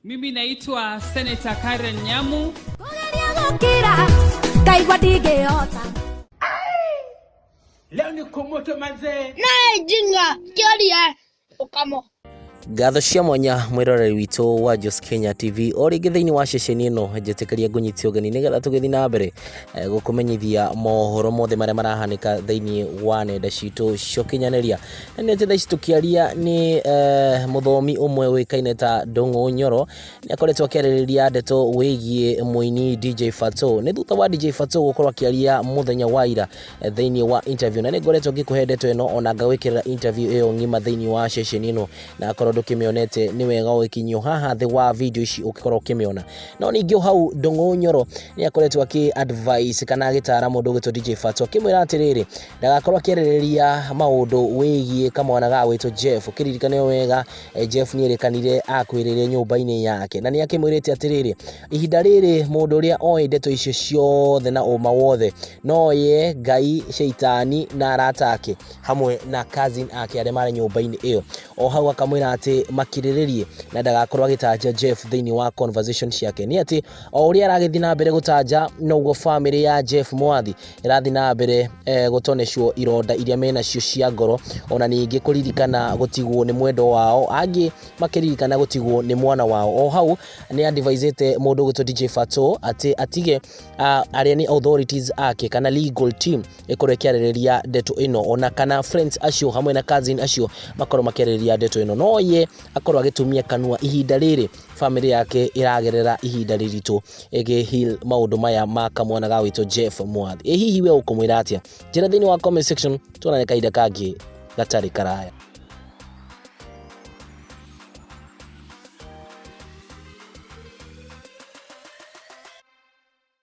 Mimi naitwa Senator Karen Nyamu. Kũgeria gũkira ngaigua ndingĩhota. Leo ni kumoto manzee. Naye jinga kĩoria ũkamo. Ngatho cia mwanya mwĩroreri witũ wa Jos Kenya TV o rĩngĩ thĩinĩ wa ceceni ĩno njĩtĩkĩria ngũnyite ũgeni nĩgetha tũgĩthiĩ na mbere gũkũmenyithia mohoro mothe marĩa marahanĩka thĩinĩ wa nenda citũ cia ũkinyanĩria. Na nĩ atĩ thaa ici tũkĩaria nĩ mũthomi ũmwe ũĩkaine ta Ndũng'ũ Nyoro nĩ akoretwo akĩarĩrĩria ndeto wĩgiĩ mũini DJ Fatxo. Nĩ thutha wa DJ Fatxo gũkorwo akĩaria mũthenya wa ira thĩinĩ wa interview, na nĩ ngoretwo ngĩkũhe ndeto ĩno ona ngagwĩkĩrĩra interview ĩyo ng'ima thĩinĩ wa ceceni ĩno, na akorwo ndũkĩmĩonete nĩ wega ũgĩkinyio haha thĩ wa video ici ũgĩkorwo ũkĩmĩona. No ningĩ o hau Ndũng'ũ Nyoro nĩ akoretwo akĩ advice kana agĩtara mũndũ ũgwĩtwo DJ Fatxo akĩmwĩra atĩrĩrĩ, ndagakorwo akĩarĩrĩria maũndũ wĩgiĩ kamwana ga gwĩtwo Jeff. Ũkĩririkane wega, Jeff nĩ erĩkanire akwĩrĩire nyũmba-inĩ yake, na nĩ akĩmwĩrĩte atĩrĩrĩ, ihinda rĩrĩ mũndũ ũrĩa oĩ ndeto icio ciothe na ũma wothe no ye Ngai, Shaitani na arata ake hamwe na cousin ake arĩa marĩ nyũmba-inĩ ĩyo. O hau akamwĩra atĩ makirĩrĩrie na ndagakorwo agĩtanja Jeff thĩinĩ wa conversation ciake. Nĩ atĩ o ũrĩa aragĩthiĩ na mbere gũtanja noguo famĩlĩ ya Jeff Mwathi ĩrathiĩ na mbere gũtonecwo ironda iria menacio cia ngoro, ona ningĩ kũririkana gũtigwo nĩ mwendwa wao, angĩ makĩririkana gũtigwo nĩ mwana wao. O hau nĩ advisĩte mũndũ ũgwĩtwo DJ Fatxo atĩ atige arĩa nĩ authorities ake kana legal team ĩkorwo ĩkĩarĩrĩria ndeto ĩno, ona kana friends acio hamwe na cousin acio makorwo makĩarĩrĩria ndeto ĩno, no ye akorwo agĩtumia kanua ihinda rĩrĩ famĩlĩ yake ĩragerera ihinda rĩritũ ĩgĩ heal maũndũ maya ma kamwana ga gwĩtwo Jeff Mwathi. Ĩ hihi we ũkũmwĩra atĩa? Njĩra thĩinĩ wa comment section, tuonane kahinda kangĩ gatarĩ karaya.